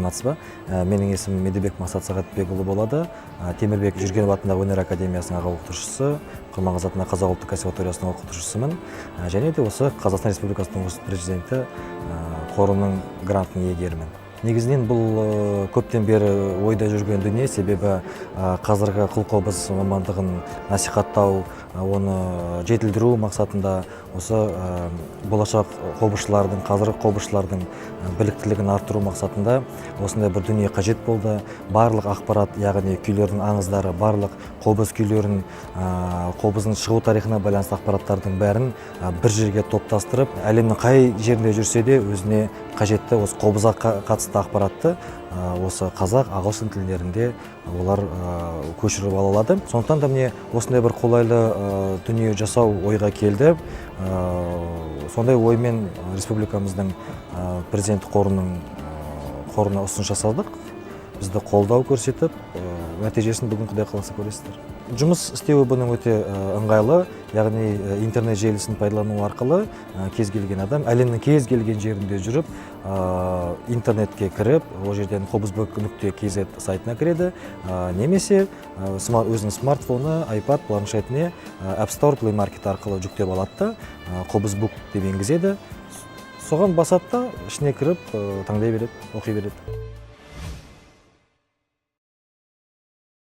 Саламатсыз ба? Менің есімім Медеубек Мақсат Сағатбекұлы болады. Темірбек Жүргенов атындағы өнер академиясының аға оқытушысы, Құрманғазы атындағы Қазақ ұлттық консерваториясының оқытушысымын. Және де осы Қазақстан Республикасының тұңғыш президенті қорының грантының иегерімін. Негізінен бұл көптен бері ойда жүрген дүние, себебі қазіргі қылқобыз мамандығын насихаттау, оны жетілдіру мақсатында, осы болашақ қобызшылардың, қазіргі қобызшылардың біліктілігін арттыру мақсатында осындай бір дүние қажет болды. Барлық ақпарат, яғни күйлердің аңыздары, барлық қобыз күйлерін, қобыздың шығу тарихына байланысты ақпараттардың бәрін бір жерге топтастырып, әлемнің қай жерінде жүрсе де, өзіне қажетті осы қобызға қатысты ақпаратты осы қазақ, ағылшын тілдерінде олар көшіріп ала алады. Сондықтан да, міне, осындай бір қолайлы дүние жасау ойға келді. Сондай оймен республикамыздың президенті қорына ұсыныс жасадық. Бізді қолдау көрсетіп, нәтижесін бүгін, құдай қаласа, көресіздер. Жұмыс істеуі бұның өте ыңғайлы, яғни интернет желісін пайдалану арқылы кез келген адам әлемнің кез келген жерінде жүріп, интернетке кіріп, ол жерден qobuzbook.kz сайтына кіреді немесе өзінің смартфоны, iPad, планшетіне App Store, Play Market арқылы жүктеп алады да, Qobuzbook деп енгізеді, соған басады да, ішіне кіріп, таңдай береді, оқи береді.